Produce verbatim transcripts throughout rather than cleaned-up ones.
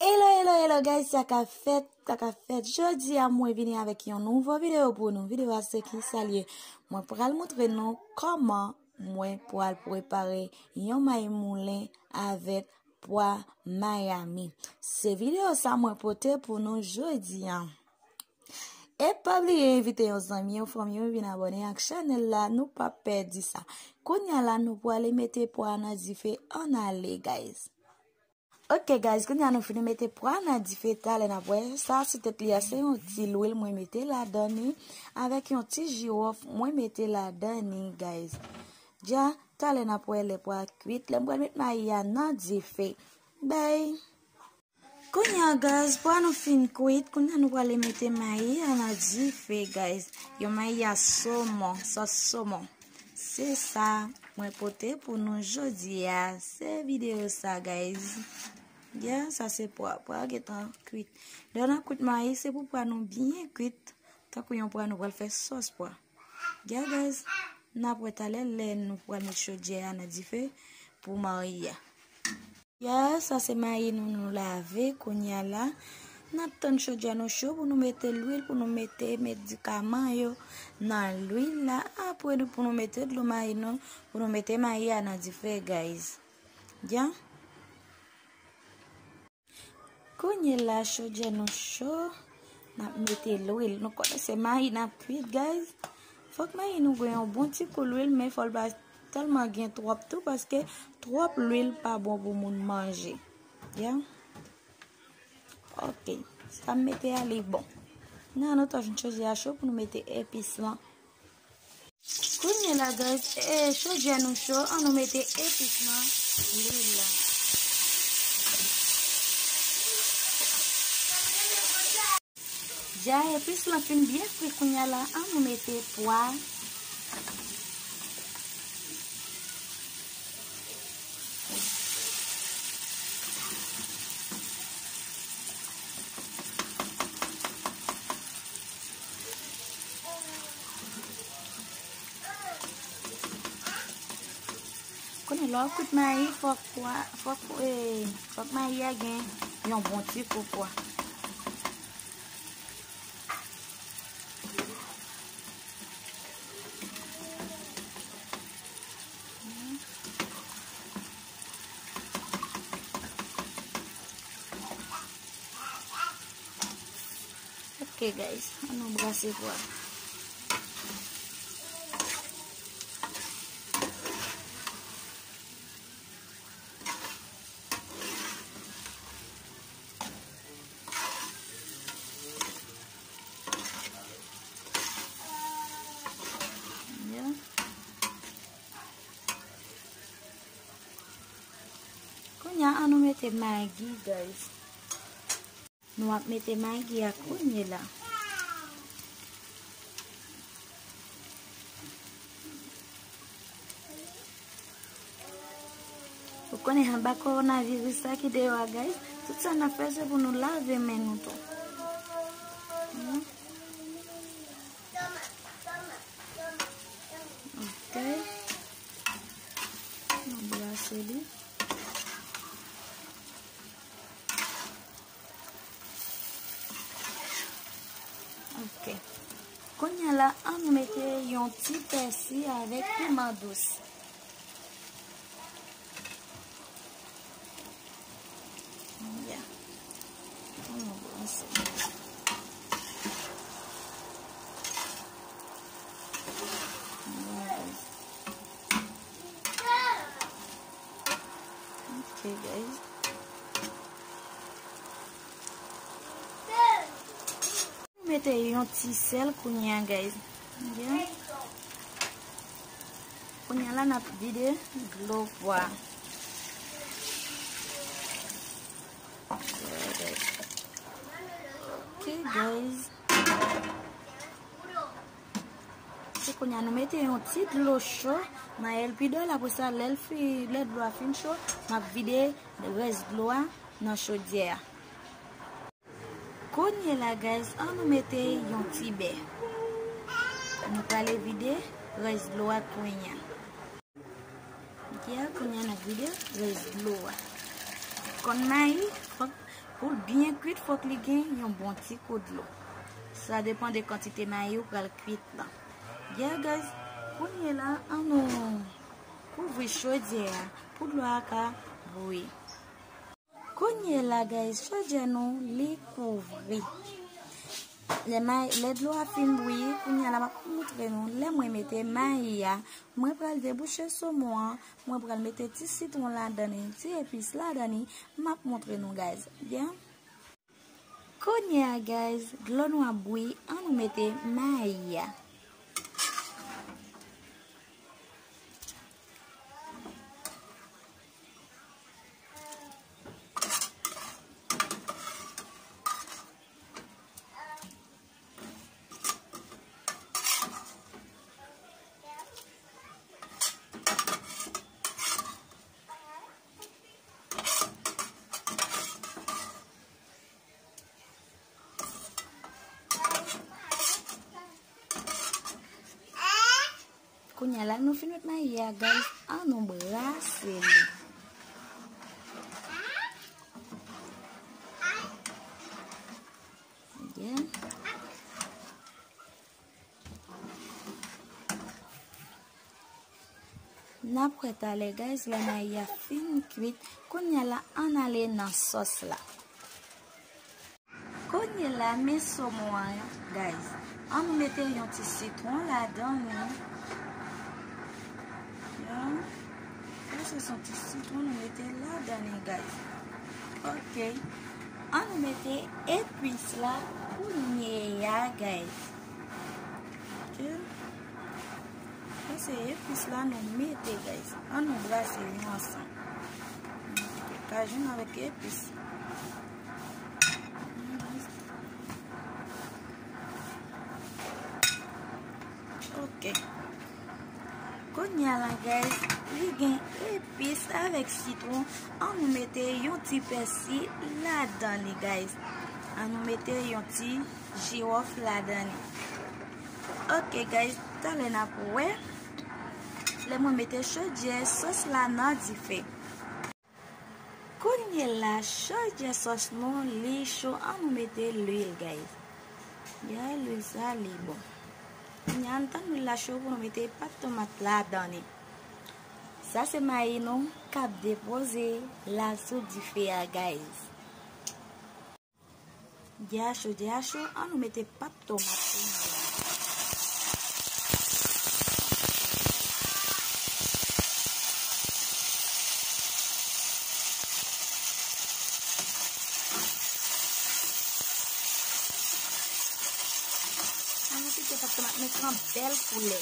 Hello, hello, hello guys, sa k ap fèt, sa k ap fèt. Jodi a mwen vini avèk yon nouvo videyo pou nou. Videyo a se ki sa l ye. Mwen pral montre nou kòman mwen pral prepare yon mayi moulen avèk pwa Miami. Se videyo sa mwen pote pou nou jodi a. E pa bliye envite yon zanmi, yon fanmi, yon vin abòne ak chanèl la, nou p ap pèdi sa. Kounye a la, nou prale mete pwa a nan dife, ann ale, guys. Ok, guys, kounye a nou fini mete pwa a nan dife, talè n ap wè. Sa sou tèt li a, se yon ti lwil mwen mete ladan li, avèk yon ti jiwòf mwen mete ladan li, guys. Dja, talè n ap wè lè pwa a kwit, lè m pral met mayi a nan dife. Bye! Kounye a, guys, pwa nou fin kwit, kounye a nou prale mete mayi a nan dife, guys. Yon mayi a somon, sòs somon. Se sa mwen pote pou nou jodi a. Se videyo sa, guys. Ya, sa se pwa. Pwa gentan kwit. Lè n ap kwit mayi, se pou pwa nou byen kwit. Tankou yon pwa nou pral fè sòs pwa. Ya, guys, n ap wè talè lè nou pral met chodyè a nan dife pou mayi a. Ya, sa se mayi nou, nou lave kounye a la. N ap tann chodyè nou cho pou nou mete lwil, pou nou mete medikaman yo nan lwil la. Apre nou, pou nou mete dlo mayi nou, pou nou mete mayi a nan dife, guys. Ya. Kounye la, chodyè nou cho, n ap mete lwil. Nou konnen se mayi n ap kwit, guys. Fòk mayi nou gen yon bon ti kou lwil, men fò l pa tèlman gen twòp tou, paske twòp lwil pa bon pou moun manje. Ya. Ok. Sa m mete a, li bon. Nan, nou ta fin chodyè a cho pou nou mete epis lan. Kounye la, guys, e, chodyè nou cho, an nou mete epis nan lwil la. Dja epis lan fin byen fri kounye a la, an nou mete pwa. Konnen lè w kwit mayi, fòk pwa, fòk, eh, fòk mayi a gen yon bon ti kou pwa. Ok, guys, an nou brase pwa. Ya. Kounye a, an nou mete magi, guys. Nou ap mete magi a kounye la. Ou konnen anba kowonaviris sa ki deyò a, guys, tout sa n ap fè se pou nou lave men nou tou. Hmm. Ok. Nou brase li. Ok. Kounye a la, an nou mete yon ti pèsi avèk piman dous. Ya. An nou brase. Ok, guys. Mete yon ti sèl kounye a, guys. Byen. Kounye a la, n ap vide dlo pwa. Ok, guys. Se kounye a nou mete yon ti dlo cho nan L P dol, apre sa, lè l fi-, lè dlo a fin cho, m ap vide rès dlo a nan chodyè a. Kounye la, guys, an nou mete yon ti bè. Nou prale vide rès dlo a kounye a. Ok, kounye a n ap vide rès dlo a. Kòn mayi, fòk Pou l byen kwit, fòk li gen yon bon ti kou dlo. Sa depann de kantite mayi ou pral kwit lan. Yeah, guys, kounye la, annou kouvri chodyè a pou dlo a ka bouyi. Kounye la, guys, chodyè nou, li kouvri. Lè may-, lè dlo a fin bouyi, kounye a la, m ap montre nou lè mwen mete mayi a, mwen pral debouche somon an, mwen pral mete ti sitwon ladan li, ti epis ladan li, m ap montre nou, guys. Byen? Kounye a, guys, dlo nou ap bouyi, annou mete mayi a. Kounye a la, nou fin met mayi a, guys, annou brase li. Byen. N ap wè talè, guys, lè mayi a fin kwit. Kounye a la, ann ale nan sòs la. Kounye la, men somon an, guys. Annou mete yon ti sitwon ladan li. Yon, sa se yon ti sitwon nou mete ladan li, guys. Ok. Annou mete epis la kounye a, guys. Ok. Sa se epis la nou mete, guys. Annou brase yo ansanm. Kajou avèk epis. Ok. Kounye a la, guys, li gen epis avèk sitwon. Annou mete yon ti pèsi ladan li, guys. Annou mete yon ti jiwòf ladan li. Ok, guys, talè n ap wè. Lè mwen mete chodyè sòs la nan dife. Kounye la, chodyè sòs nou, li cho, annou mete lwil, guys. Ya, lwil sa, li bon. Kounye a, ann tann lwil la cho pou nou mete pat tomat ladan li. Sa se mayi nou k ap depoze la sou dife a, guys. Dye a cho, dye a cho, annou mete pat tomat pou nou. Annou kite pat tomat nou pran bèl koulè.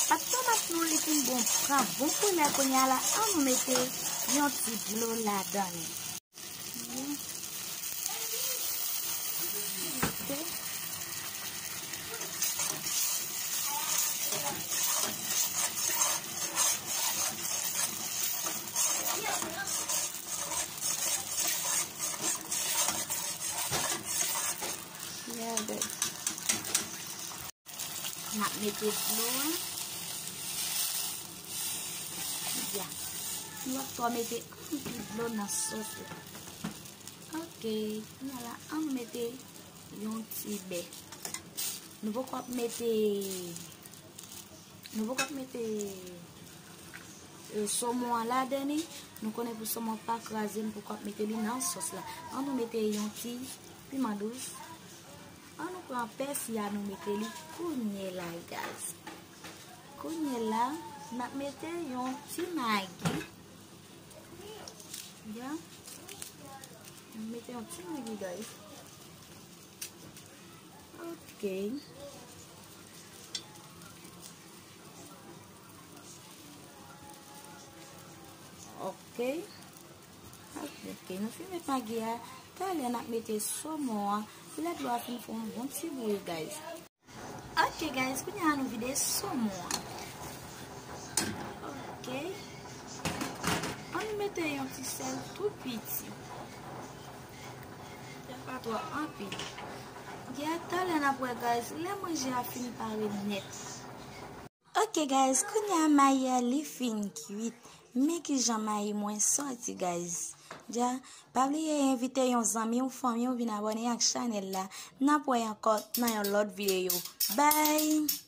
Pat tomat nou li fin bon, pran bon koulè kounye a la, annou mete yon ti dlo ladan li. Ok. Yeah, babe. N ap mete dlo a. Ya. Nou p ap twò mete anpil dlo nan sòs la. Ok. Kounye a la, ann mete yon ti bè. Nou poko ap mete, nou poko ap mete, e, somon an ladan li. Nou konnen pou somon pa kraze, nou poko ap mete li nan sòs la. Annou mete yon ti piman dous. Annou pran pèsi a, nou mete li kounye la, guys. Kounye la, n ap mete yon ti magi. Ya. N ap mete yon ti magi, guys. Ok. Ok. Ok, nou fin met magi a. Talè n ap mete somon an. Lè dlo a fin fè yon bon ti bouyi, guys. Ok, guys, kounye a nou vide somon an. Ok. Ann mete yon ti sèl tou piti. Fè pa twò anpil. Ya, talè n ap wè, guys, lè manje a fin pare nèt. Ok, Ok guys, kounye a mayi a li fin kwit. Men kijan mayi mwen sòti guys. Dja, pa bliye envite yon zanmi w, fanmi w vin abòne ak chanèl la. N ap wè ankò nan yon lòt videyo. Bye!